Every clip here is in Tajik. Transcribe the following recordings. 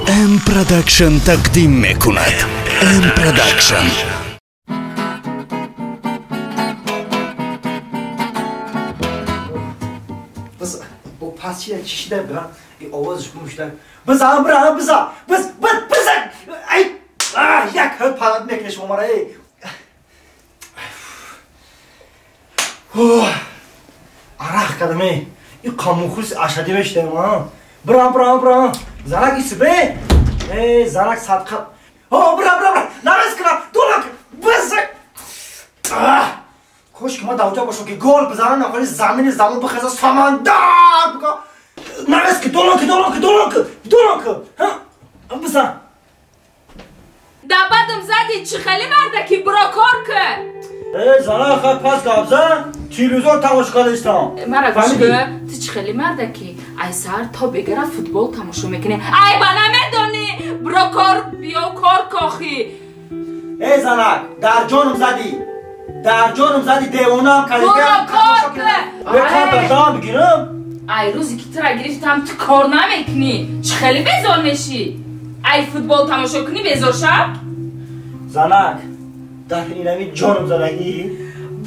М Production тақдим мекунад. М Production. Biz bu pasçıya kişiler bırak. Овозш гум шуда. Бизан бира биза. Биз биз биза. Ай як панат мекунеш омара эй. Арақ кардам эй. И қамухус ашади мешдем а. Бира бира бира. Занак исбе. Эй занак садқа. О бира бира бира. Намаз кунам. Дулак. Биз. Кош ки ма давҷа бошам ки гол бизанам нахоли замини замон бихеза самандар бика. Намаз ки долон ки долон ки долон ки долон ки. Ҳа бизан. Дабадам зади чӣ хеле марда ки биро кор ки. Эй зана хай пас гап зан, телевизор тамошо кардистам. Мара гӯш кун, ту чӣ хеле марда ки ай саҳар то бегара футбол тамошо мекунӣ. Ай ба намедонӣ биро кор биё кор кохӣ. Эй занак, дар ҷонам задӣ. Дар ҷонам задӣ девонаам кардӣ. Биро кор ки. Бекор дардам бигирам. Ай рӯзе ки тура гирифтам ту кор намекунӣ. Чӣ хеле безор мешӣ? Ай футбол тамошо кунӣ безор шав? Занак, дар инами ҷонам задагӣ.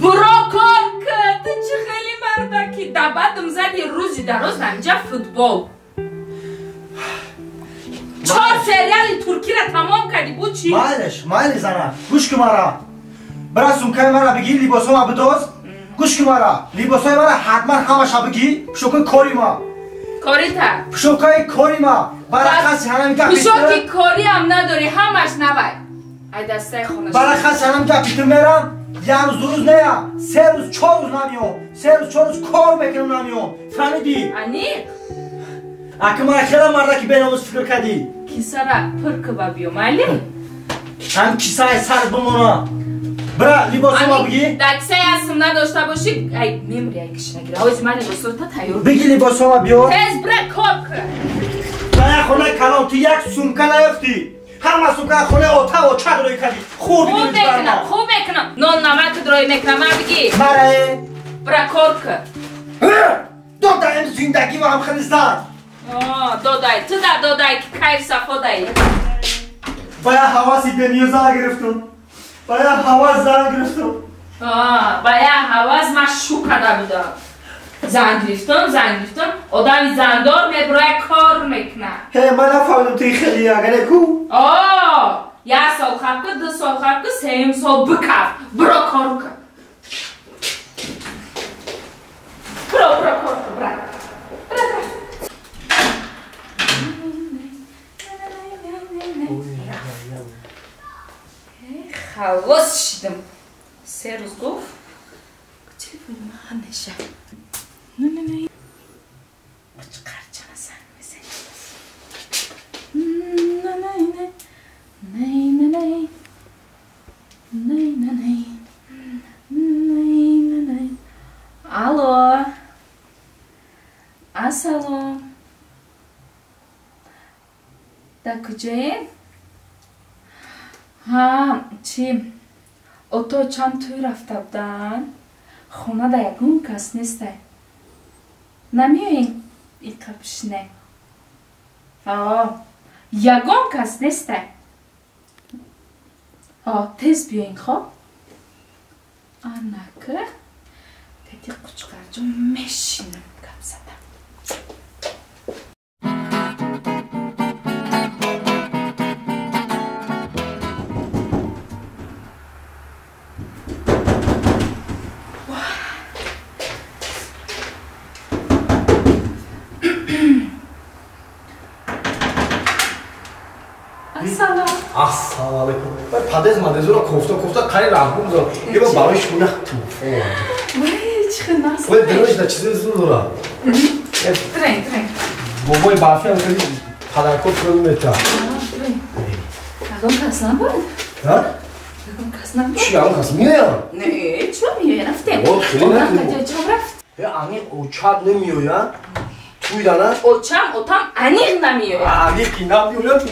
Биро кор ки, ту чӣ хеле марда ки дабадам зади рӯзи дароз ҳамҷа футбол. Чор сериали туркиро тамом кардӣ бу чӣ? Майлиш, майли занак, гӯш ки мара. Бира сумкаи мара бигир, либосҳома бидоз. Гӯш ки мара, либосҳои мара ҳатман ҳамаша бигир, пӯшокои кори ма. Корита? Пӯшокои кори ма. Барақаси ҳанами гапи пӯшоки кориам надорӣ, ҳамаш навай. Ай дастаи хона. Барақаси ҳанами гапи ту мерам, як рӯз ду рӯз нея, се рӯз чор рӯз намеём. Се рӯз чор рӯз кор мекунам намеём. Фаҳмидӣ? Аниқ? Аки мара хела марда ки беномус фикр кардӣ. Кисара пур киба биё, майли? Ҳам кисаи сар бимона. Бира либосҳома бигир. Дар кисаи асм надошта бошӣ, ай мемри ай кишинагира. Ҳози ман либосҳота тайёр. Бигир либосҳома биёр. Тез бира кор кун. Дар як хонаи калон ту як сумка наёфтӣ. Ҳама сумка хонаи ота оча рӯй кардӣ. Хурд хуб мекунам, хуб мекунам. Нон намак рӯй мекунам, ман бигир. Мара бира кор кун. Додаем зиндагӣ ва ҳам хеле зан. Додай, ту да додай ки кайф сафо даи. Ба як ҳаваси бениё зан гирифтум. Ба як ҳавас зан гирифтум. Ба як ҳавас ман шу карда будам. Зан гирифтум, зан гирифтум. Одами зандор мебирояд кор мекунад. Ҳе, ман нафаҳмидам ту хеле агаре ку? Як сол хаб ку, ду сол хаб ку, сеюм сол бикаф. Биро кор кун. Биро, биро кор кун, бира. Бира, бира. Халос шидам. Се рӯз гуфт. Телефони ман неша. Не, не, не. Қучқарчана занг мезанӣ. Не, не, не. Не, не, не. Не, не, не. Не, не, не. Алло. Ассалом. Дар куҷоем? Ҳа, чӣ? Ото чанд тӯй рафта буданд. Хона да ягон кас нестай. Намеоем иқа бишинем. Ягон кас нестай. Тез биёин, хоб? Анака тети Қучқарҷон мешинам гап задам. Ассалому алайкум. Вай падез мадезура кофта кофта қари раҳбум зора. Еба барои шумо як туҳфа овардам. Вай, чӣ хел нас. Вай дурӯш да чизе зур дора. Трен, трен. Бобои барфи ҳам хеле падарко фурӯ мета. Ягон кас набуд? Ҳа? Ягон кас набуд? Чӣ ягон кас меояд? Не, чӣ меояд? Рафтем. О, хеле накунем. Чӣ рафт? Э, аниқ очат намеояд. Туй дана? Очам, отам аниқ намеояд. Аниқ намеояд.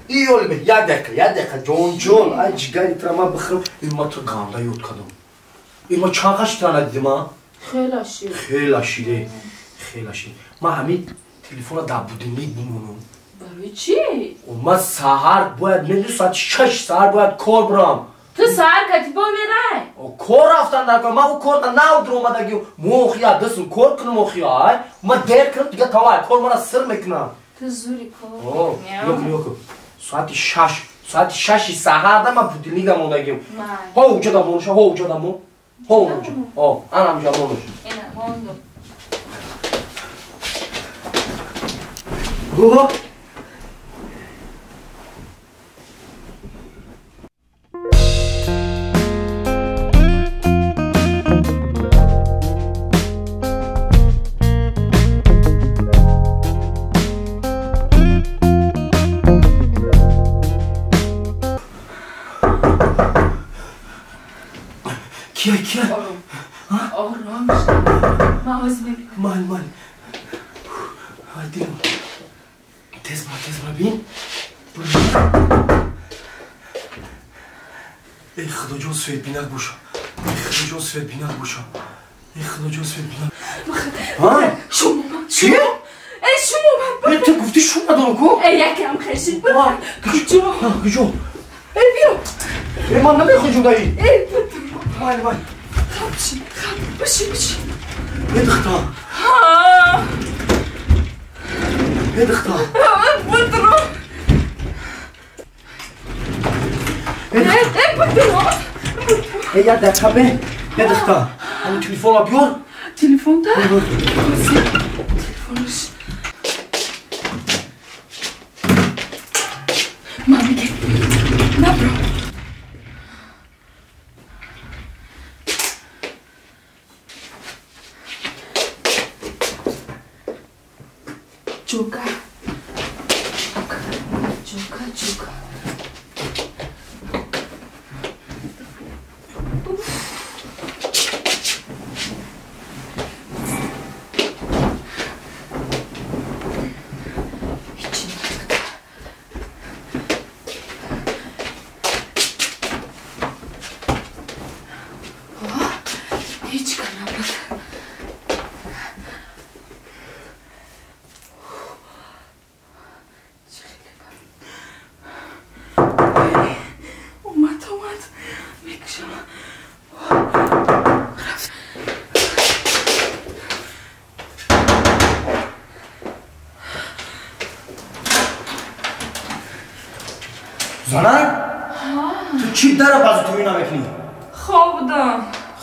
Иёле, як дақиқа, як дақиқа, ҷон ҷон, ай ҷигари тра ман бихӯрам, ин ман ту ганда ёд кардам. Ин ман чанд қаши тра надидим, а? Хеле шир. Хеле шире, хеле шир. Ман ҳамин телефонро дар будильник бимонам. Барои чӣ? Ман саҳар бояд медонӣ соати 6 саҳар бояд кор бирам. Ту саҳар кати бо мерай? Кор рафтан дар кор. Ман ӯ кор нав дуромадагӣ. Мохия дастм кор кунам охия. Ай ман дер кунам дига тамом кор мана сир мекунам. Ту зури кор. Ёк ёк. Соати 6, соати 6 саҳар да ман будильник мондагим. Ҳо уҷа да монша, ҳо уҷа да мон. Ҳо уҷа. Ҳо, анам ҷа монш. Ина мондум. Гуго. Кия, кия? Ором. Ман ҳозир мебинам. Мал, мал. Ай, дилам. Тез бира, тез бира, бин. Эй, Худоҷон, светбинак боша. Эй, Худоҷон, светбинак боша. Эй, Худоҷон, светбинак. Ҳа? Шум омад. Чӣ? Эй, шум омад. Эй, ту гуфтӣ шум надорам ку? Эй, якам хешид. Куҷо? Куҷо? Эй, биё. Эй, ман намехоҳам ҷудаӣ. Эй, Мал, мал. Хаб бишин, хаб, бишин, бишин. Эй, духтар. Ҳа. Эй, духтар. Бутро. Эй, бутро. Эй, як дақиқа бе. Эй, духтар. Ҳамон телефонро биёр. Телефон да? Телефонш. Ман мегем. Набро. Ҷука. Ҷука, ҷука. Ҳичи набуд. Ҳеҷ ка набуд. Занак? Ту чӣ дара базу тӯй намекунӣ? Хоб будам.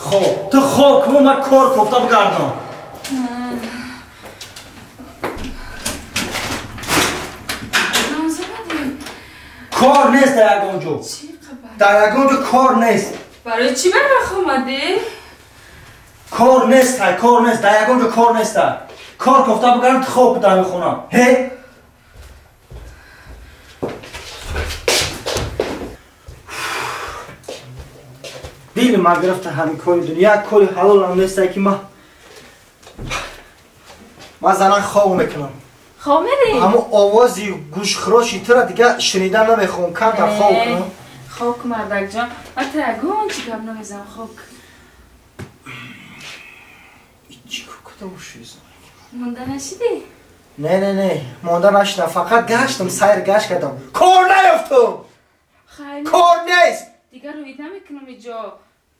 Хоб. Ту хоб кун, ман кор кофта бигардам. Кор нест дар ягон ҷо. Дар ягон ҷо кор нест. Барои чӣ барвақт омадӣ? Кор нест, кор нест. Дар ягон ҷо кор нест. Кор кофта бигардам, ту хоб дар мехонам. Ҳе? Дили ма гирифта ҳамин кори дунё. Як кори ҳалолам нестай ки ма занак хоб мекунам. Хоб мерӣ? Ҳамон овози гӯшхироши тура дига шунида намехоҳам. Камтар хоб кунам. Хоб кун, мардакҷон. Ман тура ягон чӣ гап намезанам. Хоб кун. Чӣ куда бошӣ? Монда нашидӣ? Не, не, не. Монда нашидам. Фақат гаштам, сайр гашт кардам. Кор наёфтам. Кор нест. Дигар рӯид намекунам иҷо.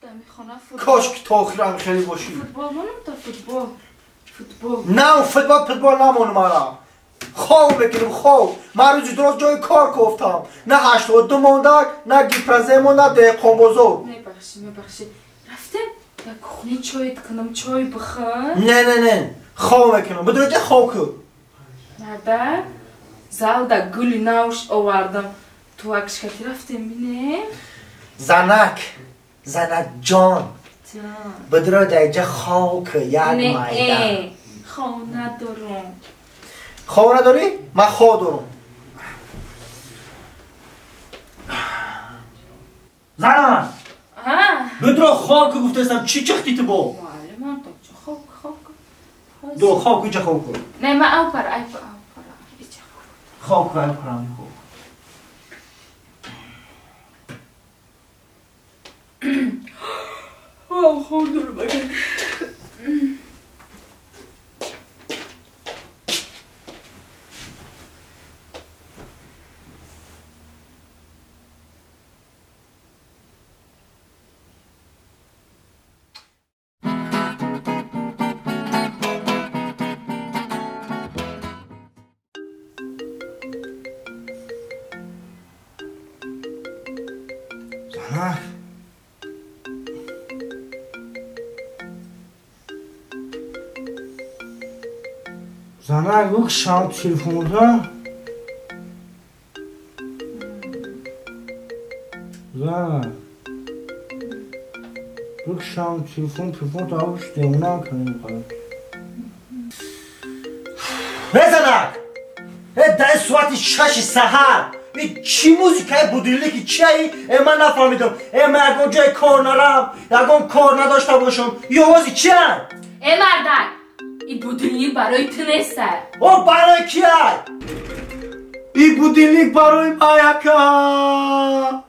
Дар мехона футбол. Кош ки то охирам хеле бошӣ. Футбол монам то футбол. Футбол. На, футбол, футбол намонам ара. Хоб мекунам, хоб. Ман рӯзи дуроз ҷои кор кофтам. На 82 мондак, на гипразе монда, деҳқонбозор. Мебахшӣ, мебахшӣ. Рафтем дар кухни чой кунам, чой бихӯр. Не, не, не. Хоб мекунам. Бидури ҷа хоб кун. Мардак, залда гули навш овардам. Ту акшкати рафтем бинем. Занак, занакҷон, бидро дар инҷа хоб кун, як майда. Не, хоб надорам. Хоб надорӣ? Ман хоб дорам. Занак, бидро хоб кун гуфтаистам, чӣ чихтӣ ту бо? Маълумам, то чӣ хоб хоб кун. Ду хоб кун, ча хоб кун. Не, ман авпара, авпара. Хоб кун, авпара, хоб. Хоб дорам агар. Занак. Занак бикшам телефонда. Занак. Бикшам телефон, телефон та уш девона кунем. Занак! Дар соати 6 саҳар чӣ музикаи будильники чиай? Ман нафаҳмидам. Ман ягон ҷое кор нарам, ягон кор надошта бошам. И овози чиай? Э мардак, и будильник барои ту нестай. О барои киай? И будильник барои маяка.